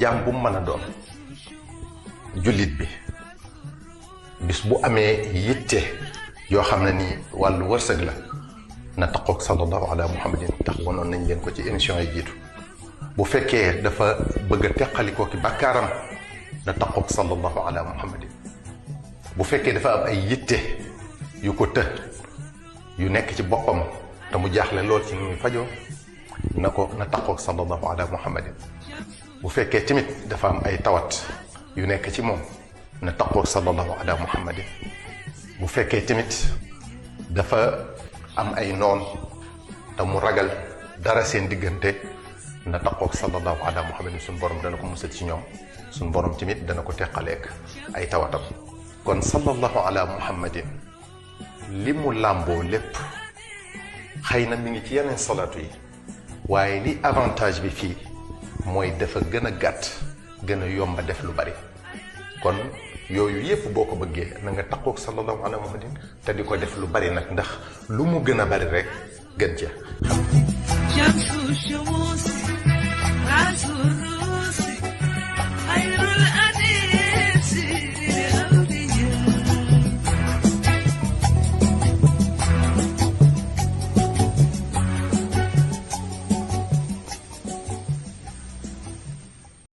jaam bu mu mën a doon jullit bi bis bu amee yitte yoo xam ne nii wàllu wërsëg la na taqoog sallallahu ala muhammadin tax wanoon nañ leen ko ci émission yi jiitu bu fekkee dafa bëgg a teqalikoo ki bàkkaaram na taqoog sallallahu ala muhammadin bu fekkee dafa am ay yitte yu ko të yu nekk ci boppam te mu jaaxle lool ci muy fajoo na taqoog sallallahu ala muhammadin bu fekkee tamit dafa am ay tawat yu nekk ci moom na taqoog sallallahu ala muhammadin bu fekkee tamit dafa am ay noon te mu ragal dara seen diggante na taqoog sallallahu ala muhammadin suñ borom dana ko musal ci ñoom suñ borom tamit dana ko teqaleek ay tawatam kon sallallahu ala muhammadin li mu làmboo lépp xëy na mi ngi ci yeneen salaatu yi waaye li avantage bi fii mooy dafa gën a gàtt gën a yomba def lu bari kon yooyu yépp boo ko bëggee na nga taqoog sallallahu ala muhammadin te di ko def lu bari nag ndax lu mu gën a bari rek gën ca